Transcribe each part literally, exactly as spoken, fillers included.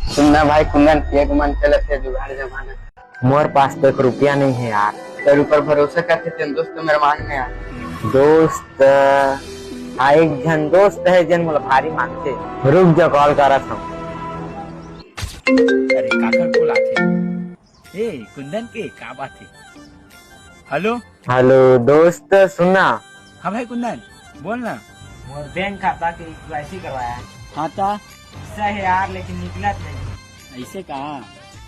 सुनना भाई कुंदन, एक मन चलत हे जुगाड़ जमाना। मोर पास तो एक रुपया नहीं है यार। तेरे ऊपर भरोसा करते तेन दोस्त मेरे मान में यार। दोस्त, हाँ, एक झन दोस्त है जेन मोला भारी मांगते। रुक जा, कॉल करत हूँ। अरे काकर call आथे? ए कुंदन के का बात है? हेलो। हेलो दोस्त, सुनना। हाँ भाई कुंदन, बोल ना। मोर बैंक खाता के केवाईसी करवाया है। हाँ ता? पैसा है यार, लेकिन निकलत नहीं। ऐसे का?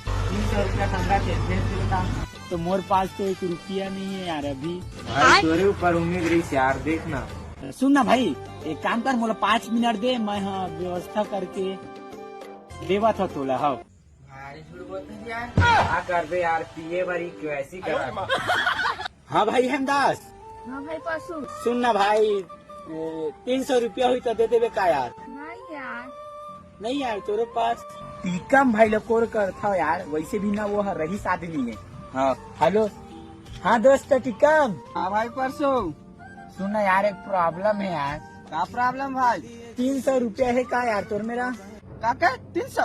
तीन सौ रुपया खंगा थे, भेज दे बता। तो मोर पास तो एक रुपया नहीं है यार अभी। भाई तोरे ऊपर उम्मीद रही यार, देखना। सुन ना भाई, एक काम कर, मोला पाँच मिनट दे, मैं हाँ व्यवस्था करके देवा था तोला। हाँ भाई, झूठ बोलते हैं यार। का करबे यार, पिए बारी केवाईसी करा। हाँ भाई हेमदास। हाँ भाई परसू। सुन ना भाई, ए, तीन सौ रुपया हुई तो दे देबे का यार? नहीं यार। नहीं यार, तोरे पास टीकम भाई ला call करत हव यार, वैसे भी ना वो ह रईस आदमी है। हाँ। हेलो। हाँ दोस्त टीकम। हाँ भाई परसू। सुन ना यार, एक problem है यार। का problem भाई? तीन सौ रुपया है का यार तोर मेरा? का का? तीन सौ?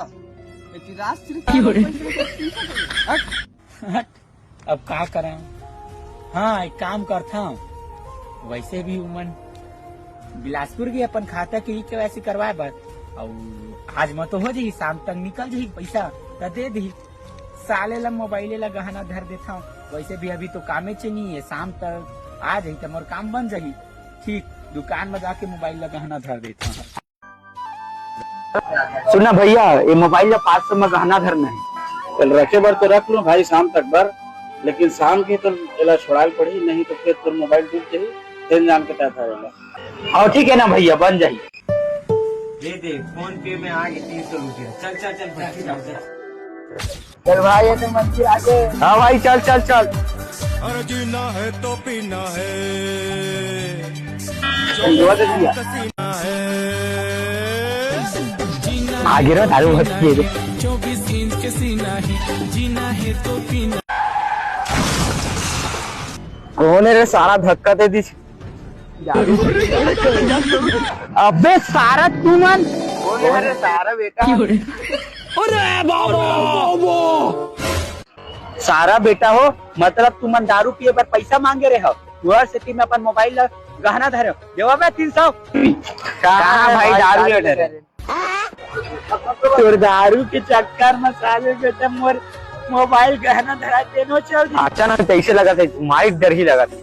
एक राष्ट्रीय क्यों रे? पैसे तीन सौ? हट। हट, अब का करा? हाँ, एक काम करता हूँ, वैसे भी उमन बिलासपुर के अपन खाता के ई केवाईसी करवाए बर, अउ आज म तो हो जाही, शाम तक निकल जाही पैसा, त दे दी। साले ला मोबाइले ला गहना धर देता हूँ, वैसे भी अभी तो कामे च नहीं है, शाम तक आ जाही त मोर काम बन जाही। ठीक, दुकान में जाके मोबाइल ला गहना धर देता हूँ। सुनना भैया, ये मोबाइल ला पाँच सौ में गहना धरना है। चल, रखे बर तो रख लो भाई, शाम तक बर, लेकिन शाम के तो एला छोड़ाल पड़ी, नहीं तो फिर तोर मोबाइल डूब जाही, तेन जान के तय था एला। हाँ, ठीक है ना भैया, बन जाही। दे दे, PhonePe में आ गए तीन सौ रुपया। चल, चल, चल, भट्टी डाल, चल। चल भाई, ये तो मच्छी आ गए। हाँ भाई, चल, चल, चल। अरे जीना है तो पीना है। धन्यवाद भैया। आगे रहो, दारू भर पिए। चौबीस इंच के सीना है, जीना है तो पीना। कौन है रे सारा धक्का दे दी? अबे सारा तुमन। कौन है रे सारा बेटा? अरे बाबा, बाबा। सारा बेटा हो, मतलब तुमन दारू पिए बर पैसा मांगे रहे हो, वह सेती में अपन मोबाइल ला गहना धरे हो। देवा बे तीन सौ। कहाँ भाई दारू ले डरे? तोर दारू के चक्कर में साले बेटा मोर मोबाइल गहना धरा देनो चल दी। अचानक कैसे लगा था, माइक डर ही लगा था।